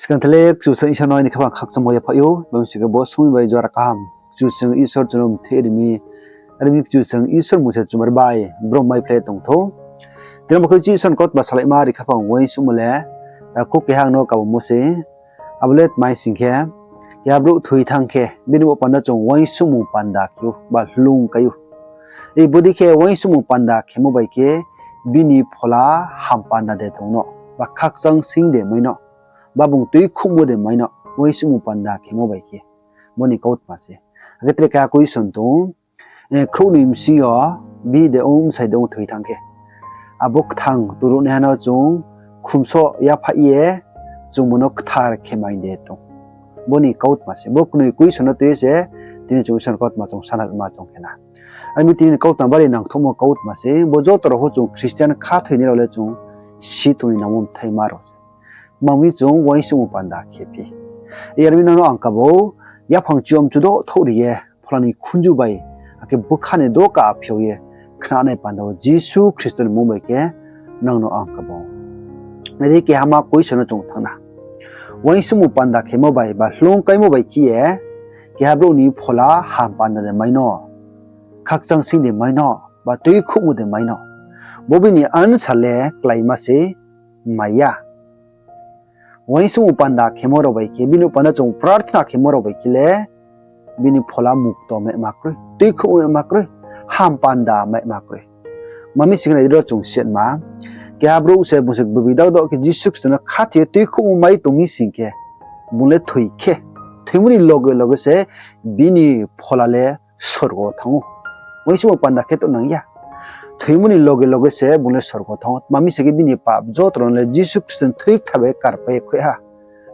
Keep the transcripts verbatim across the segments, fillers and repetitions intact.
Skang tha le Kchusoyang Isor no aini khaphang khakchangmo yaphaih ou, bamsing khe bo sung bai jora kaham Kchusoyang Isor chung no mtheh ri mi, are mi Kchusoyang Isor mung se chumari bai brom mai phlai tong thou. Tini bo khe Isor ni kautma salaima ri khaphang uaingsouhmo le, takhu keha ang no kabamo se, abo le tma hing khe, keha brouh thoi thanng khe, bini bo panda chung uaingsouhmung panda khe ou, ba hloung kai ou. Bodei khe uaingsouhmung panda khemo bai khe, bini phola ham panda de tong no, ba khakchang sing de mai no, ba bung tuikhouhmo de mai no, uaingsouhmung panda khemo bai khe. Bo ni kautma se. Akhe tre keha question tong, khrouhnoi bsing yo, bihih de ong, bsai de ong thoi thanng khe, abo kthang turuhnaiha no chung khumsoh yaphaih ye, chung bung no kthar khe mai de tong. Bo ni kautma se. Bo knoi question no tui ye se, tini chung Isor ni kautma chung sana ma chung khe na. Are mi tini ni kautma bari nangthouhmo kautma se, bo joto rao pho chung Christian khathoinai rao le chung si tong ni nangmo bthai ma rao se. Tma mi chung uaingsouhmung panda khe phi. Yar mi nang no ang kabau, yaphang chiyom chudo thouh ri ye, phola ni khunju bai, akhe bkha ni doka phiao ye, khnanai panda wo Jisu Khristo ni mmung bai khe, nang no ang kabau. Nai di, kehama question no chung thanng na. Uaingsouhmung panda khemo bai, ba hloung kaimo bai khe ye, keha brouh ni phola ham panda de mai no, khakchang sing de mai no, ba tuikhouhmo de mai no. Bo bini answer le kláima se mai ya. Uaingsouhmung panda khemo rao bai khe, bini panda chung prarthana khemo rao bai khe le, bini phola mukto maima kroi, tuikhouhmo maima kroi, ham panda maima kroi. Tma mi sing khe nai di ro chung siatma, keha brouh se bung se gboi dao dao khe Jisu Khristo no khathoi ye tuikhouhmo mai tong mi sing khe, bung le thoi khe, thoimo ni loge loge se bini phola le sorgo thanng ou. Uaingsouhmung panda khe tongnang ya. Thoimo ni loge loge se bung le sorgo thanng ou. Tma mi sing khe bini pap joto rao no le Jisu Khristo ni thoi kthar bai karpai ye khui ha.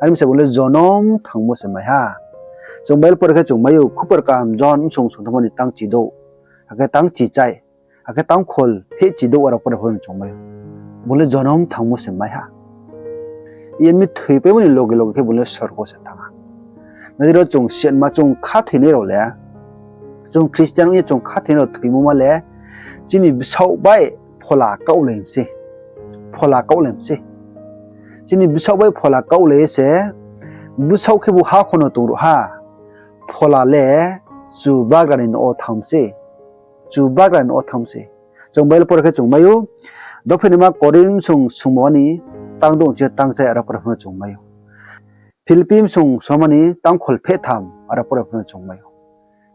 Are mi se bung le jonom thanngmo se mai ha. Chung Bible pore khe chung mai ou, Khupor Kaham Johon bsung sungthamo ni tang chidouh, akhe tang chichai, akhe tang khol pheh chidouh aro pore pho no chung mai ou. Bung le jonom thanngmo se mai ha. Yar mi thoipaimo ni loge loge khe bung le sorgo se thanng ha. Nai di ro chung siatma chung khathoinai rao le, chung Christian ong ye chung khathoinai rao thoimo ma le, chini bsaoh bai phola kaohlai mi se. Phola kaohlai mi se. Chini bsaoh bai phola kaohlai ye se, bsaoh khebu hakho no tongruh ha. Phola le Chubagra ni nouh wo thanng mi se. Chubagra ni nouh wo thanng mi se. Chung Bible pore khe chung mai ou, Dophenaima Korinth bsung sungmani tang douh chi tang chai aro pore pho no chung mai ou. Philippi bsung sungmani tang khol pheh tham aro pore pho no chung mai ou.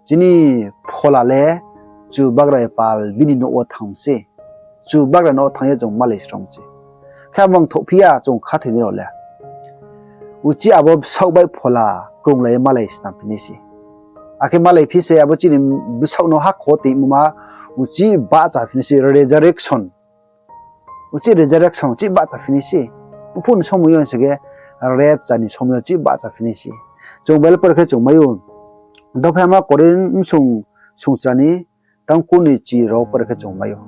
Chini phola le Chubagra ni pal bini nouh wo thanng mi se. Chubagra ni nouh wo thanng ye chung malai srom se. Khe amang thohphi ya chung khathoinai rao le. Uchih abo bsaoh bai phola krunglai ye malai snam phi nai se. Akhe malai phi se abo chini bsaoh no hakho wo toimo ma uchih bahcha phi nai se, resurrection. Uchih resurrection, uchih bahcha phi nai se. Mphuh ni somoi yo se khe rapture ni somoi yo uchih bahcha phi nai se. Chung Bible pore khe chung mai ou, Dophenaima Korinth bsung sungchra ni tang kuni chi rao pore khe chung mai ou.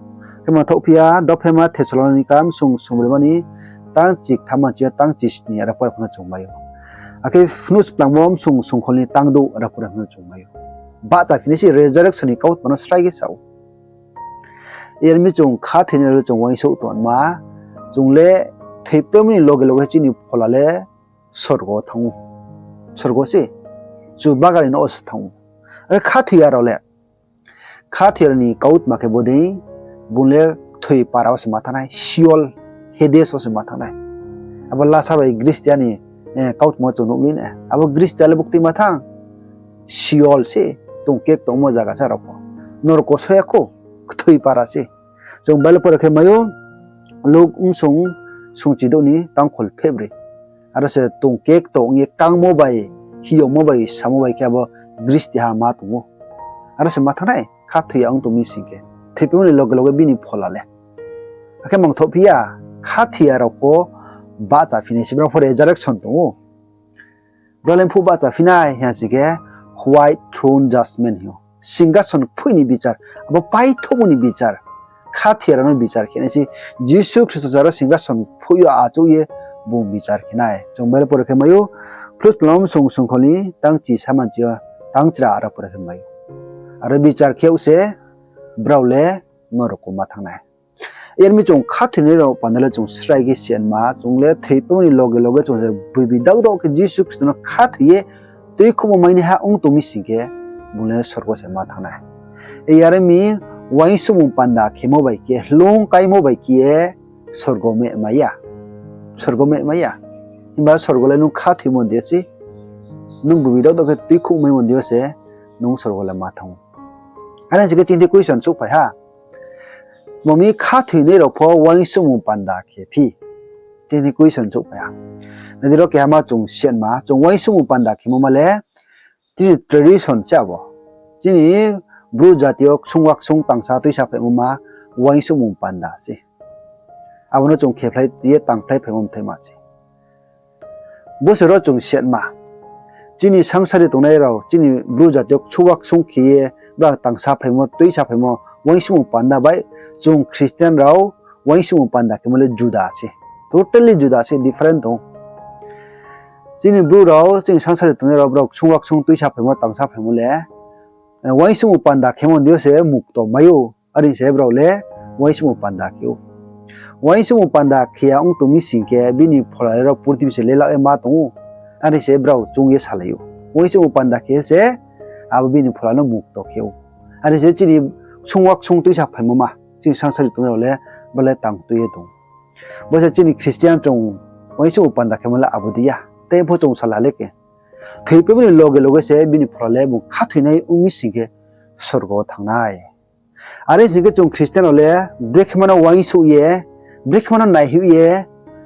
Khe mangthohphi ya, Dophenaima Thessalonika bsung sungbroima ni tang chi ktham manchi yo tang chi sni aro pore pho no chung mai ou. Akhe Phnuh Splangmo bsung sungkhol ni tang douh aro pore pho no chung mai ou. Bahcha phi nai se, resurrection ni kautma no srai khe sa ou. Yar mi chung khathoinai rao le chung uaingsouh tongma, chung le thoipaimo ni loge loge chini phola le sorgo thanng ou. Sorgo se, Chubagra ni nouh wo se thanng ou. Akhe khathoi ya rao le, khathoi ya rao ni kautma khe bodei, bung le kthoi para wo se ma thanng nai, Sheol, Hades wo se ma thanng nai. Abo lasa bai Grecia ni kautma wo chung nuh mi na. Abo Grecia le buktui ma thanng, Sheol se, tong kek tongmo zaga se aro pho. Norko soya kho, kthoi para se. Chung Bible pore khe mai ou, Luk bsung sungchidouh ni tang khol pheh broi. Aro se tong kek tong ye kangmo bai, hiyongmo bai, samo bai khe abo gristiha ma tong ou. Aro se ma thanng nai, khathoi ya ong tong mi sing khe. Thoipaimo ni loge loge bini phola le. Akhe mangthohphi ya, khathoi ya rao pho bahcha phi nai se, brao pho resurrection tong ou. Brao le mphuh bahcha phi nai hing ya sing khe, White Throne Judgment hing ou. Singkason kphuih ni bichar, abo paithohmo ni bichar, khathoi ya rao no bichar khe nai se, Jisu Khristo se aro singkason kphuih yo achouh ye bung bichar khe nai. Chung Bible pore khe mai ou, Phnuh Splangmo bsung sungkhol ni tang chi sa manchi yo tang chra aro pore khe mai ou. Aro bichar khe ou se, brao le norko ma thanng nai. Yar mi chung khathoinai rao panda le chung srai khe siyanma, chung le thoipaimo ni loge loge chung se bui bi dakdao khe Jisu Khristo no khathoi ye tuikhouhmo mainaiha ong tong mi sing khe, bung le sorgo se ma thanng nai. Yar mi uaingsouhmung panda khemo bai khe, hloung kaimo bai khe ye sorgo mehmai ya. Sorgo mehmai ya. Himba sorgo le nung khathoimo ni deing yo se, nung bui bi dakdao khe tuikhouhmaimo ni deing yo se nung sorgo le ma thanng ou. Are sing khe chini question souhphai ha. Tma mi khathoinai rao pho uaingsouhmung panda khe phi? Chini question souhphai ha. Nai di ro, kehama chung siyanma, chung uaingsouhmung panda khemo ma le chini tradition se abo. Chini Bru jati yo ksung wa ksung tangsa tuisa phaimo ma uaingsouhmung panda se. Abo no chung khephlai ye tangphlai phaimo mthaima se. Bo se ro chung siyanma. Chini sangsari tongnai rao, chini Bru jati yo ksung wa ksung khe ye brao tangsa phaimo, tuisa phaimo, uaingsouhmung panda bai chung Christian rao uaingsouhmung panda khemo le juda se. Totally juda se, different tong ou. Chini Bru rao, chini sangsari tongnai rao brao ksung wa ksung tuisa phaimo, tangsa phaimo le, uaingsouhmung panda khemo ni deing yo se mukto mai ou. Are se brao le uaingsouhmung panda khe ou. Uaingsouhmung panda khe ya ong tong mi sing khe, bini phola le rao purthimbi se lelak ye ma tong ou. Are se brao choung ye salai ou. Uaingsouhmung panda khe se abo bini phola no mukto khe ou. Are se chini ksung wa ksung tuisa phaimo ma, chini sangsari tongnai rao le, bo le tang tui ye tong. Bo se chini Christian chung uaingsouhmung panda khemo le abo dei ya. Tei pho chung salai le khe, thoipaimo ni loge loge se bini phola le bung khathoinai ong mi sing khe sorgo wo thanng nai. Are sing khe chung Christian rao le brekhe ma no uaingsouh ye, brekhe ma no naihoih ye,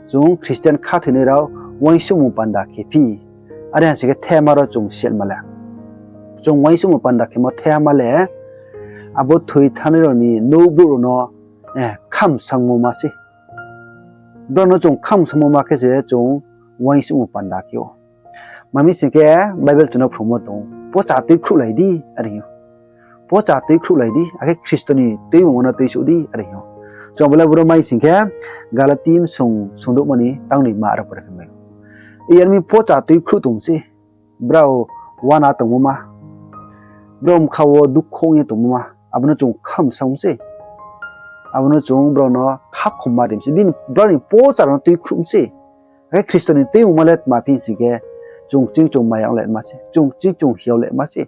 chung Christian khathoinai rao uaingsouhmung panda khe phi? Are ha sing khe thehama ro chung siyanma le, chung uaingsouhmung panda khemo thehama le, abo thoi thanngnai rao ni nouh brouh rao no, eh, khamsangmo ma se. Brao no chung khamsangmo ma khe se chung uaingsouhmung panda khe ou. Tma mi sing khe Bible chung no phrungmo tong ou, pocha tuikhruhlai di, are hing ou. Pocha tuikhruhlai di, akhe Khristo ni tuimungma no tuisouh di, are hing ou. Chung abo le boro mai sing khe Galati bsung sungdouhma ni tang noi ma aro pore khe mai ou. Yar mi pocha tuikhruh tong se, brao uana tongmo ma, brao bkha wo dukho ong ye tongmo ma, abo no chung khamsang mi se. Abo no chung brao no khakhomma ri mi se, bini, brao ni pocha rao no tuikhruh mi se. Akhe Khristo ni tuimungma le tma phi sing khe, chung ching chung maya ong le ma se, chung ching chung hiao le ma se.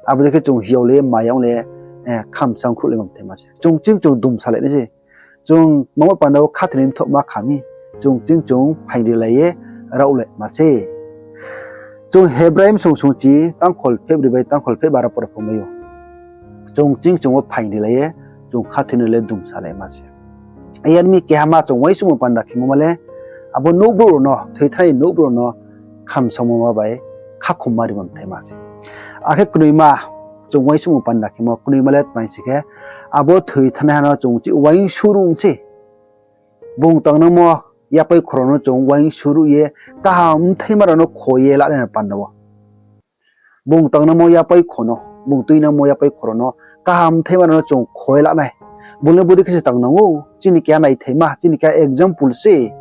Abo dei khe chung hiao le maya ong le, eh, khamsang khruh le ma mthaima se. Chung ching chung dumsa le nai se. Chung mamo panda wo khathoinai mthoh ma kha mi, chung ching chung phaingrilai ye raoh le ma se. Chung Hebrai bsung sungchi tangkhol phehbri bai tangkhol phehba aro pore pho mai ou. Chung ching chung wo phaingrilai ye, chung khathoinai le dumsa le ma se. Yar mi kehama chung uaingsouhmung panda khemo ma le, abo nouh brouh rao no, thoi thanngnai nouh brouh rao no khamsangmo ma bai khakhomma rimo mthaima se. Akhe knoima, chung uaingsouhmung panda khemo knoima le tma sing khe, abo thoi thanngnaiha no chung chih uaingsouhruh mi se. Bung tangnangmo yapai kho rao no chung uaingsouhruh ye, kaham mthaima rao no kho ye lanai no panda wo. Bung tangnangmo yapai kho no, bung tuinangmo yapai kho rao no, kaham mthaima rao no chung kho ye la nai. Bung le bodei khe se tangnang ou, chini keha naithaima, chini keha example se,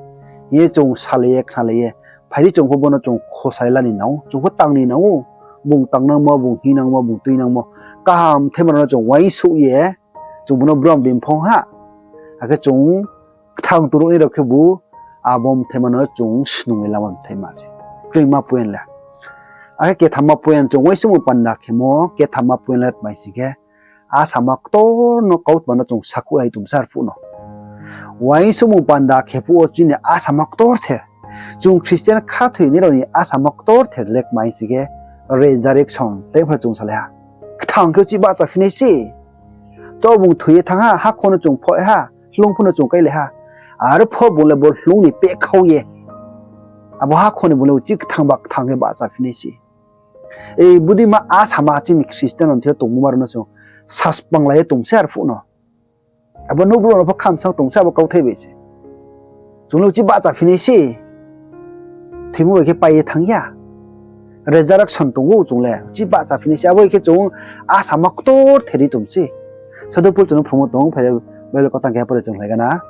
hing ye chung salai ye, khnalai ye. Phai di chung pho bo no chung khosa ye la ni nang ou, chung pho tang ni nang ou. Bung tangnangmo, bung hingnangmo, bung tuinangmo, kaham mthaima rao no chung uaingsouh ye, chung bo no brom ri mphong ha. Akhe chung kthang tongruhnai rao khebu abo mthaima no chung snung ye lama mthaima se. Knoima point le. Akhe kethamma point chung uaingsouhmung panda khemo, kethamma point le tma sing khe, asama ktor no kautma no chung sakhouhlai tong se arphuh no. Uaingsouhmung panda khe phuh wo chini asama ktorther, chung Christian khathoinai rao ni asama ktorther le tma sing khe, resurrection, tei pho chung salai ha. Kthang khe chih bahchaphi nai se. Taoh bung thoi ye thanng ha, hakhor no chung phoih ha, hloung pho no chung kailai ha. Arpho bung le bo hloung ni pehkhau ye, abo hakhor ni bung le uchih kthang ba kthang khe bahchaphi nai se. Ei, bodeima asama chini Christian no thing yo tongmo ma rao no chung saspanglai ye tong se arphuh no. Abo nouh brouh no pho khamsang tong se abo kauthai bai se. Chung le uchih bahchaphi nai se. Thoimo bai khe pai ye thanng ya. Resurrection tong ou chung le, uchih bahchaphi nai se. Abo khe chung asama ktorther ri tong se. Sadhu Paul chung no phrungmo tong, phai Bible kau tang khe pore chung lai gana.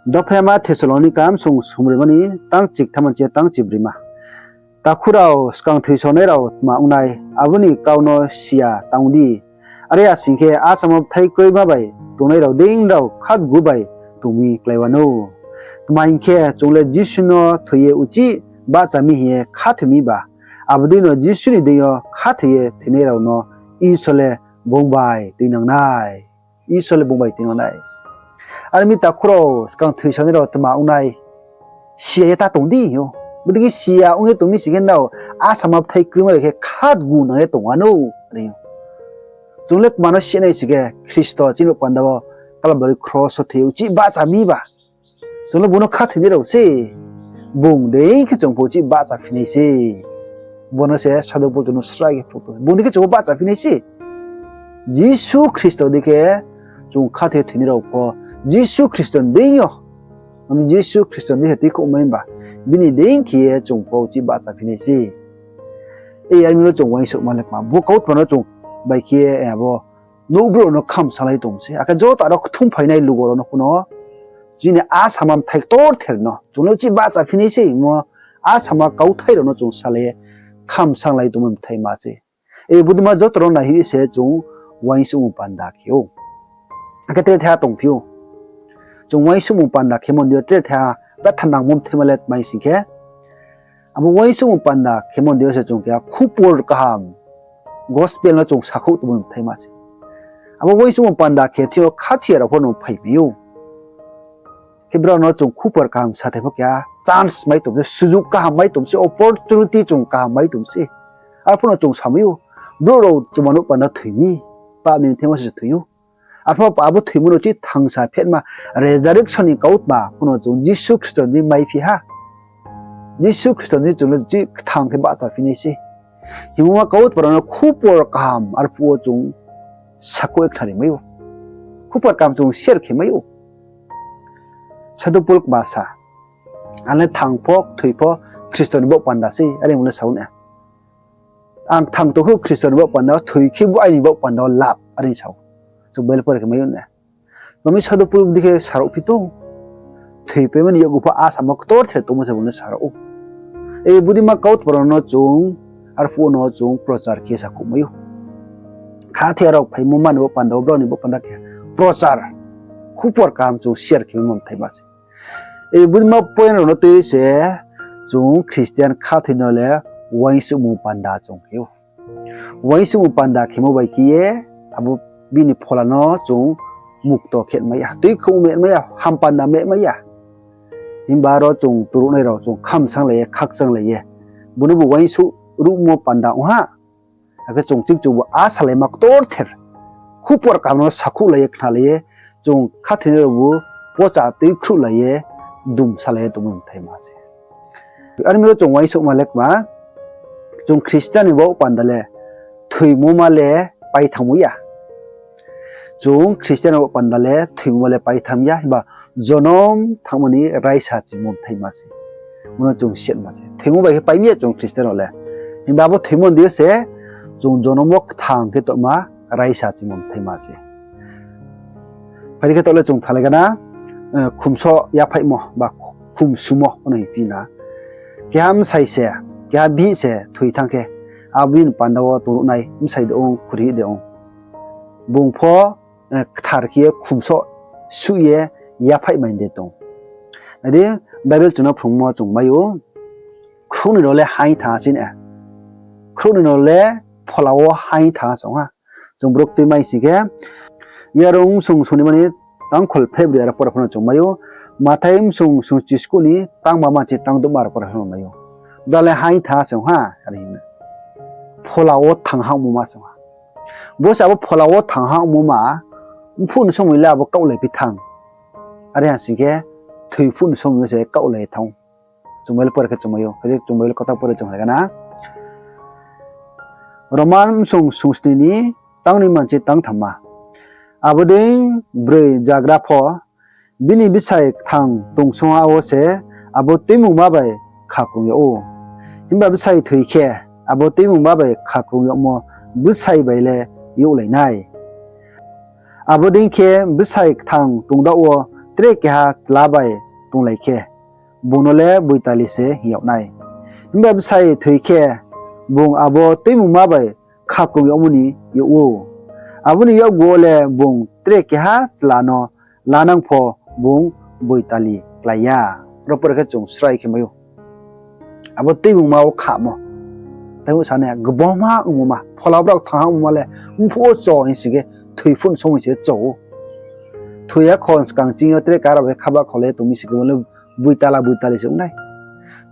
Dophaima Thessalonika bsung sumrima ni tang chiktham ni chi tang chibrima. Takhu rao, skang thoisonai rao tma ong nai, abo ni kau no si ya tang di. Are ya sing khe, asamo bthai kroima bai tongnai rao dei rao khatgu bai tong mi klái wanou. Tma hing khe, chung le Jisu no thoi ye uchih bahcha mi hing ye khathoi mi ba, abo dei no Jisu ni deing yo khathoi ye thoinai rao no Isor le bung bai tuinang nai. Isor le bung bai tuinang nai. Are mi takhu rao, skang thoisanai rao tma ong nai? Siya ye ta tong di hing ou. Bodei khe siya ong ye tong mi sing khe nrao asama bthai kroima bai khe khatgu nang ye tong wanou, are hing ou. Chung le tma no si nai sing khe, Khristo chini baoh panda wo Kalbari kros wo thoi ye uchih bahcha mi ba, chung le bung no khathoinai rao se. Bung dei khe chung pho uchih bahchaphi nai se. Bo no se Sadhu Pol chung no srai khe phuh tong, bung dei khe chung pho bahchaphi nai se. Jisu Khristo dei khe chung khathoi ye thoinai rao pho Jisu Khristo ni deing yo, ami Jisu Khristo ni deing se tuikhouhmai ba, bini deing khe ye chung pho uchih bahchaphi nai se. E, are mi no chung uaingsouhma le kma, bo kautma no chung bai khe ye, abo nouh brouh rao no khamsanglai tong se, akhe joto aro kthum phainai lugo rao no pho no, chini asama bthai ktorther no chung le uchih bahchaphi nai se hingmo asama kauthai rao no chung salai ye khamsanglai tongmo bthai ma se. E, bodei ma joto rao naihoih se chung uaingsouhmung panda khe ou. Akhe tre thaiha tongphi ou. Chung uaingsouhmung panda khemo ni deing yo tre thaiha betha nangmo bthai ma le tma hing sing khe, abo uaingsouhmung panda khemo ni deing yo se chung keha khupor kaham, gospel no chung sakhouh tongmo bthai ma se. Abo uaingsouhmung panda khe thing yo khathoi ya rao pho no phaiphi ou. Khe brao no chung khupor kaham sathai pho keha chance mai tong se, sujuk kaham mai tong se, opportunity chung kaham mai tong se. Arphuh no chung samai ou, brouh rao chuma nouh panda thoi mi, pap ni bthai ma se thoi ou. Arphuh abo thoimo no chithangsa phetma resurrection ni kautma pho no chung Jisu Khristo ni maiphi ha. Jisu Khristo ni chung le chithang khe bahchaphi nai se hingmo ma kautma rao no khupor kaham arphuh wo chung sakhouh ye khnari mai ou. Khupor kaham chung share khe mai ou. Sadhu Pol kma sa, ang le thang pho, kthoi pho Khristo ni baoh panda se, are hing le sa ou na. Ang thang tong khe Khristo ni baoh panda, thoi khe bo aini baoh panda wo lap, are sa ou. Chung Bible pore khe mai ou na. Tma mi Sadhu Pol bodei khe saruhphi tong? Thoipaimo ni yakgu pho asama ktorther tongmo se bung le saruh ou. E, bodei ma kautma rao no chung, arphuh no chung prochar khe sakhouh mai ou. Khathoi ya rao phaimo ma ni baoh panda wo, brao ni baoh panda khe prochar, khupor kaham chung share khe mai bthai ma se. E, bodei ma point rao no tui se chung Christian khathoi no le uaingsouhmung panda chung khe ou. Uaingsouhmung panda khemo bai khe ye, abo bini phola no chung mukto khe mai ya, tuikhouh meh mai ya, ham panda meh mai ya. Himba aro chung turuhnai rao chung khamsanglai ye, khakchanglai ye, bung no bo uaingsouh ruhmo panda ong ha. Akhe chung chingchubu asalaima ktorther, khupor kaham no sakhouhlai ye, khnalai ye, chung khathoinai raobu pocha tuikhruhlai ye, dumsalai ye tongmo bthai ma se. Are mi ro chung uaingsouhma le kma, chung Christian ni baoh panda le thoimo ma le paithangmo ya. Chung Christian ni baoh panda le thoimo ma le paithang ya, himba jonom thanngmo ni raisa chimo bthai ma se. Bono chung siatma se. Thoimo bai khe pai mi ya chung Christian rao le. Himba abo thoimo ni deing yo se chung jonom wo kthang khe tongma raisa chimo bthai ma se. Phai di khe taoh le chung thalai gana, eh, khumso yaphaihmo ba khumsumo ono hing phi na. Keha bsai se, keha bihih se thoi thanng khe, abo bihih ni panda wo tongruhnai bsai de ong, khuri de ong, bung pho, eh, kthar khe ye khumso suh ye yaphaihmai de tong. Nai di, Bible chung no phrungmo chung mai ou, khrouhnoi rao le haing thanng ha chini. Khrouhnoi rao le phola wo haing thanng ha se ong ha. Chung brouh tui mai sing khe, Yarung bsung sung ni mani tangkhol phehbroi aro pore pho no chung mai ou. Mathai bsung sung chiskuh ni tang ba manchi tang douhma aro pore pho no mai ou. Bra le haing thanng ha se ong ha, are hing na. Phola wo thanng ha ongmo ma se ong ha. Bo se abo phola wo thanng ha ongmo ma, mphuh ni somoi le abo kaohlai phi thanng. Are ha sing khe, thoi phuh ni somoi se kaohlai thanng ou. Chung Bible pore khe chung mai ou, khe chung Bible kotha pore chung hai gana. Roman bsung sung sni ni tang ni manchi tang thamma. Abo dei broi jagra pho, bini bsai kthang tongsong ha wo se abo tuimungma bai khakrung yag ou. Himba bsai thoi khe, abo tuimungma bai khakrung yagmo bsai bai le youhlai nai. Abo dei khe bsai kthang tongdaoh wo tre keha chla bai tonglai khe, bung no le boitali se hing yag nai. Himba bsai thoi khe, bung abo tuimungma bai khakrung yagmo ni yag ou. Abo ni yakgu wo le bung tre keha chla no lanang pho bung boitali klái ya. Aro pore khe chung srai khe mai ou. Abo tuimungma wo khamo. Tei bo sa nai, gboma ongmo ma, phola brao thang ha ongmo ma le, mphuh wo cho hing sing khe, thoi phuh ni somoi se cho ou. Thoi ya kho skang ching yo tre keha rao bai khaba kholai ye tong mi sing khe, bo le boitala boitali se ong nai.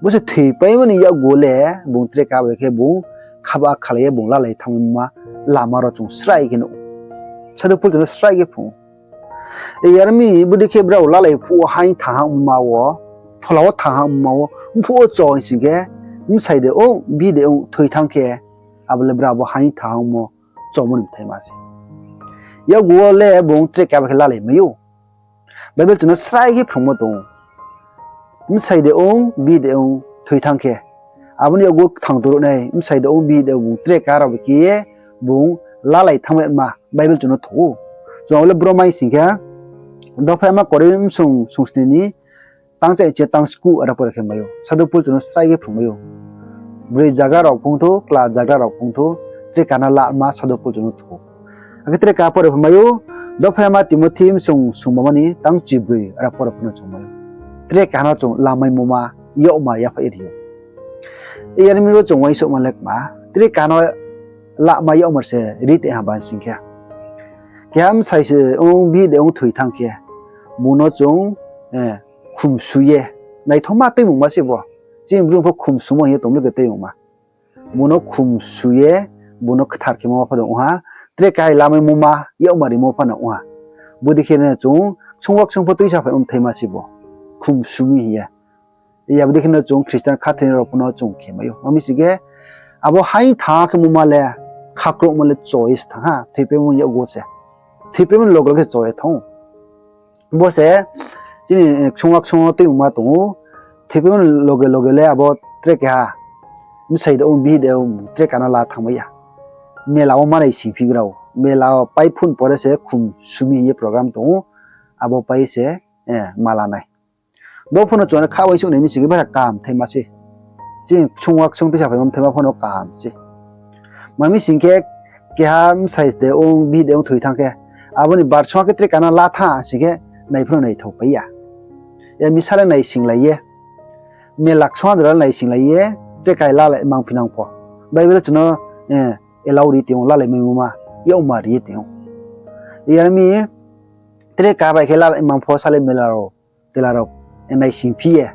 Bo se thoipaimo ni yakgu le, bung tre keha bai khe bung khaba khalai ye bung lalai thanngmo ma lama rao chung srai khe nuh ou. Sadhu Pol chung no srai khe phrung ou. Yar mi bodei khe brao lalai phuh wo haing thang ha ongma wo, phola wo thang ha ongma wo, mphuh wo cho hing sing khe, bsai de ong, bihih de ong, thoi thanng khe, abo le brao bo haing thang ha ongmo chomo ni bthaima se. Yakgu wo le bung tre keha bai khe lalai mai ou. Bible chung no srai khe phrungmo tong ou. Bsai de ong, bihih de ong, thoi thanng khe. Abo ni yakgu kthang duruh nai, bsai de ong, bihih de ong, bung tre keha rao bai khe ye bung lalai thanngmaima Bible chung no tho ou. Chung abo le bro mai sing khe, Dophaima Korinth bsung sungsni ni tang chai chi tang skuh aro pore khe mai ou. Sadhu Pol chung no srai khe phrung mai ou. Broi zagra rao phung thou, kla zagra rao phung thou, tre keha no lama Sadhu Pol chung no tho ou. Akhe tre keha pore pho mai ou, Dophaima Timothi bsung sungmama ni tang chibroi aro pore pho no chung mai ou. Tre keha no chung lamaimo ma yakmar yaphaih ri ou. Yar mi ro chung uaingsouhma le kma, tre keha no lama yakmar se ri te ha ba sing khe, keha bsai se ong, bihih de ong, thoi thanng khe, bung no chung khumsu ye, naithaoma tuimungma se bo. Chini Bru pho khumsumo hing ye tong le khe tuimungma. Bung no khumsu ye, bung no kthar khemo ma pha no ong ha, tre keha lamaimo ma yakmar rimo pha no ong ha. Bodei khe no chung ksung wa ksung pho tuisa phaimo bthaima se bo. Khumsu mi hing ye. Abo dei khe no chung Christian khathoinai rao pho no chung khe mai ou. Ma mi sing khe, abo haing thang ha khemo ma le, khakrouhmo le choice thanng ha, thoipaimo ni yakgu se. Thoipaimo ni loge loge khe cho ye thanng ou. Bo se chini ksung wa ksung wo tuimungma tong ou. Thoipaimo ni loge loge le abo tre keha bsai de ong, bihih de ong, tre keha no la thanngmai ya. Mela wo manai singphi grao. Mela wo pai phun pore se khumsu mi hing ye program tong ou. Abo pai se ma la nai. Bo pho no chung no kha uaingsouh nai mi sing khe bara kaham thaima se. Chini ksung wa ksung tuisa phaimo bthaima pho no kaham se. Ma mi sing khe keha bsai de ong, bihih de ong, thoi thanng khe, abo ni bar song khe tre keha no la thanng sing khe nai pho no naithao pai ya. Yar mi sa le naisinglai ye, mela ksung ha dora naisinglai ye, tre keha lalai mangphi nang pho. Bible chung no allow ri tong ou, lalai maimo ma yakmar ri ye tong ou. Yar mi tre keha bai khe lalai mang pho sa le mela rao, tela rao naisingphi ye.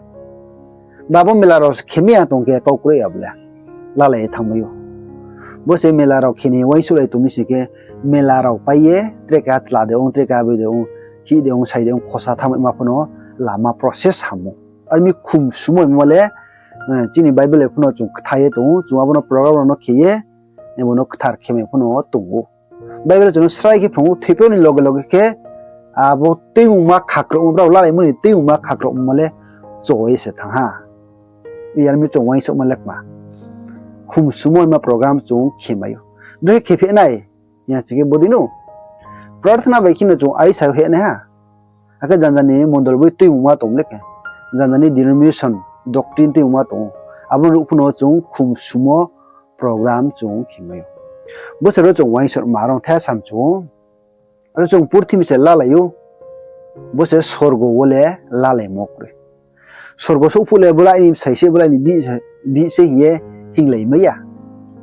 Ba bo mela rao se khe mi ya tong khe kau kroi abo le lalai ye thanngmai ou. Bo se mela rao khe ni uaingsouhlai tong mi sing khe, mela rao pai ye tre keha chla de ong, tre keha boi de ong, hih de ong, sai de ong, khosa thanngmaima pho no lama process ham ou. Ar mi khumsumo hingmo le, chini Bible pho no chung ktha ye tong ou, chung abo no program rao no khe ye, abo no kthar khemai pho no tong ou. Bible chung no srai khe phrung ou, thoipaimo ni loge loge khe abo tuimungma khakrouhmo, brao lalaimo ni tuimungma khakrouhmo le cho ye se thanng ha. Yar mi chung uaingsouhma le kma, khumsumo hingma program chung khe mai ou. Brekhe khe phi nai, ya sing khe bodei no prarthana bai khe no chung aisa heh nai ha. Akhe janja ni mondol boi tuimungma tong le khe, janja ni denomination, doctrine tuimungma tong ou. Abo ruh pho no chung khumsumo program chung khe mai ou. Bo se ro chung uaingsouhma rong the sam chung ou. Aro chung purthimbi se lalai ou. Bo se sorgo wo le lalaimo kroi. Sorgo souhphuh le bolai ni bsai se, bolai ni bihih se hing ye hinglai mai ya.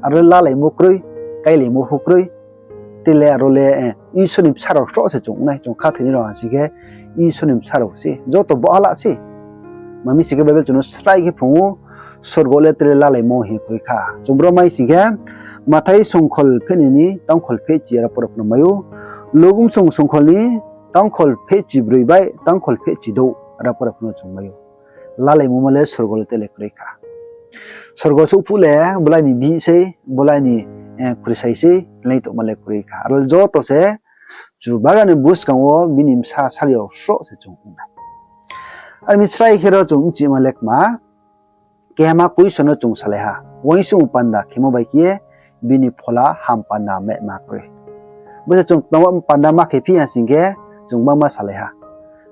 Aro lalaimo kroi, káilaimo pho kroi. Tre le aro le Isor ni bsa rao sroh se chung nai, chung khathoinai rao ha sing khe Isor ni bsa rao se, joto bahala se. Ma mi sing khe Bible chung no srai khe phrung ou, sorgo le tre lalaimo hing kroi kha. Chung bro mai sing khe, Mathai songkhol pheh ni ni tangkhol pheh chi aro pore pho no mai ou. Luk bsung songkhol ni tangkhol pheh chi broi bai tangkhol pheh chi douh aro pore pho no chung mai ou. Lalaimo ma le sorgo le tre le kroi kha. Sorgo souhphuh le bolai ni bihih sei, bolai ni khrisai sei, lai tongma le kroi kha. Aro joto se Chubagra ni buskang wo bini bsa sal yo sroh se chung ong nai. Ar mi srai khe ro chung bchima le kma, kehama question no chung salai ha. Uaingsouh panda khemo bai khe ye bini phola ham panda mehma kroi. Bo se chung tma panda ma khe phi ya sing khe chung ma ma salai ha.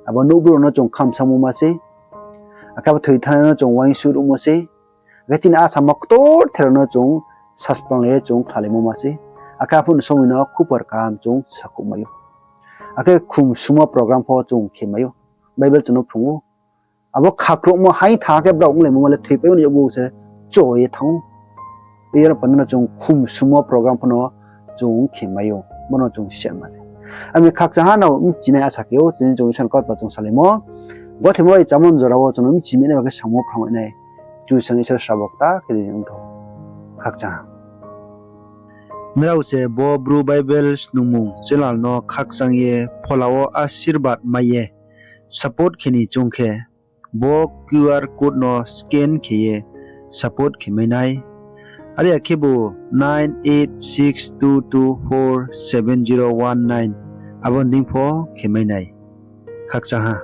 Abo nouhbru rao no chung khamsamo ma sei. Akhe abo thoi thanng nai no chung uaingsouh ruhmo sei. Akhe chini asamo ktorther rao no chung saspanglai ye chung khlalaimo ma sei. Akhe aphuh ni somoi no khupor kaham chung sakhouh mai ou. Akhe khum sumo program pho chung khe mai ou. Bible chung no phrung ou. Abo khakrouhmo haing tha khe brao onglaimo ma le thoipaimo ni yakgu se cho ye thanng ou. Iyar panda no chung khum sumo program pho no chung khe mai ou. Bo no chung sima se. Ami khakchang ha nrao bchinai asa khe ou, tini chung Isor ni kautma chung salaimo. Gothe bai chámo jora wo chung no bchi mai nai ba khe samo phrang mai nai. Kchusoyang Isor srabo kta khe di ong thou. Khakchang ha. Nrao se bo Bru Bible snungmung channel no khakchang ye phola wo asirbad mai ye support khe ni choung khe, bo Q R code no scan khe ye support khe mai nai. Are ya khebu nine eight six two two four seven zero one nine abo ni deing pho khe mai nai. Khakchang ha.